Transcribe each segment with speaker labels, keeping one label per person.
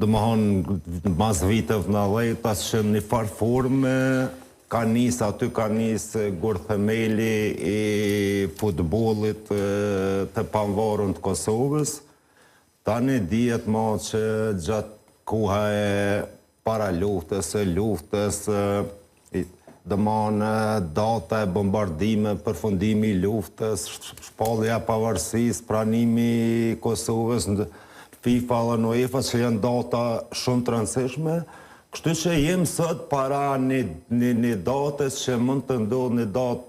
Speaker 1: Domethonë, mas viteve nëntëdhjeta që në një farë forme ka nis aty ka nis gurthemeli i futbollit të pavarun të Kosovës. Tani dihet ma që gjatë koha e para luftës, e luftës, domethonë data e bombardime, përfundimi i luftës, shpallja e pavarësisë, pranimi i Kosovës në FIFA dhe në UEFA, që janë data shumë të rëndësishme, kështu që jem sot para një, një, një date që mund të ndodhë një datë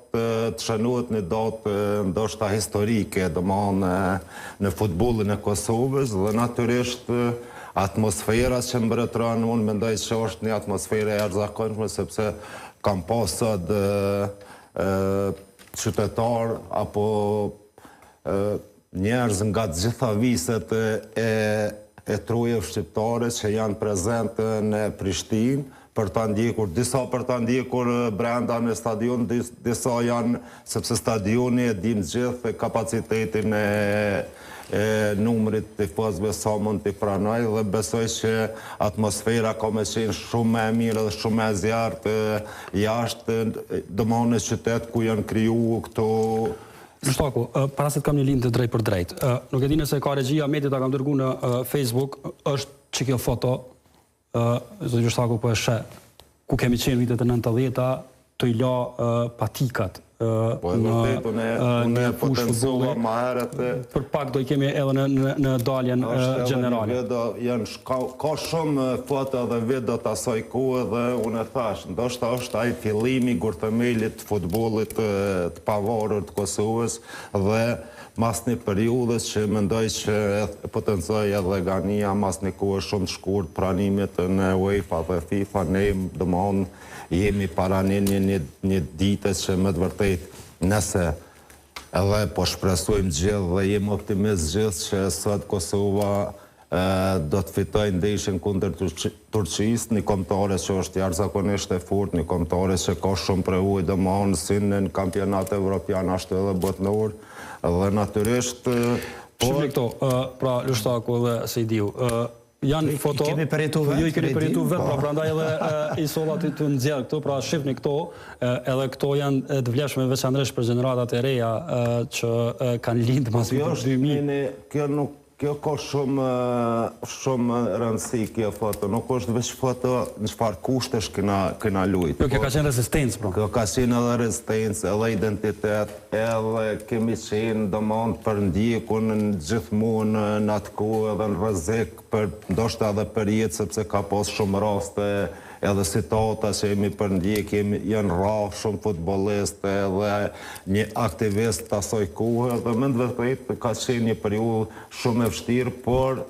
Speaker 1: të shënohet një datë ndoshta historike, domethonë në futbollin e Kosovës dhe natyrisht Atmosfera që mbretëron, unë mendoj që është një atmosferë e jashtëzakonshme sepse kam pas sot qytetarë apo njerëz nga të gjitha viset e e trojeve shqiptare që janë prezent në Prishtinë për ta ndjekur, disa për ta ndjekur brenda në stadion, disa janë sepse stadioni e dimë gjithë kapacitetin e e numrit të tifozëve sa mund t'i pranojë dhe besoj që atmosfera ka me qenë shumë më e mirë dhe shumë më e zjarrtë jashtë, domethonë në qytet ku janë kriju këto
Speaker 2: Lushtaku, para se të kam një linjë të drejtpërdrejtë, nuk e di nëse ka regjia, Meti ta kam dërgu në Facebook, është që kjo foto, Zoti Lushtaku po e sheh, ku kemi qenë vitet e 90-ta, tu i la patikat
Speaker 1: po, në vërtet, unë e potencova ma herët.
Speaker 2: Për pak do i kemi edhe në, në, në daljen gjenerale.
Speaker 1: Video, janë, ka, ka shumë foto dhe video të asaj kohe dhe unë e thash, ndoshta është ai fillimi i gurthemelit të futbollit të, të pavarur të Kosovës dhe Mas një periudhe që mendoj që e potencoi edhe Gania mas një kohe shumë të shkurt pranimit në UEFA dhe FIFA, ne domethonë jemi para një një një një dite që me të vërtetë nëse edhe po shpresojmë gjithë dhe jemi optimist gjithë që sot Kosova do të fitojë ndeshjen kundër Turqisë, një kombëtare që është jashtëzakonisht e fortë, një kombëtare që ka shumë përvojë domethonë si në kampionat evropian ashtu edhe botnor dhe natyrisht
Speaker 2: po Shihni këto, pra Lushtaku dhe Sejdiu, janë foto,
Speaker 3: I kemi përjetu
Speaker 2: vetë, ju i keni përjetu vetë, pra prandaj edhe i solla të të nxjerr këto, pra shihni këto, edhe këto janë të vlefshme veçanërisht për gjeneratat e reja që kanë lind mas vitit
Speaker 1: 2000. Kjo nuk Kjo ka shumë shumë rëndësi kjo foto, nuk është veç foto në çfarë kushtesh kena kena lujt.
Speaker 2: Jo, kjo ka qenë rezistencë
Speaker 1: pra. Kjo ka qenë edhe rezistencë, edhe identitet, edhe kemi qenë domethënë të përndjekun gjithmonë në atë kohë edhe në rrezik për ndoshta edhe për jetë sepse ka pas shumë raste edhe situata që jemi përndjek, jemi janë rrah shumë futbollistë edhe një aktivist të asaj kohe dhe me të vërtetë ka qenë një periudhë shumë e vështirë, por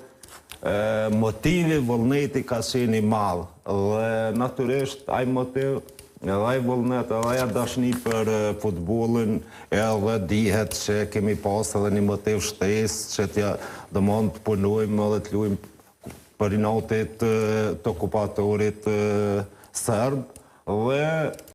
Speaker 1: motivi, vullneti ka qenë i madh dhe natyrisht ai motiv edhe ai vullnet edhe ajo dashni për futbollin edhe dihet që kemi pas edhe një motiv shtesë që t'ja domethënë të punojmë edhe të lujmë për inati të okupatorit serb dhe.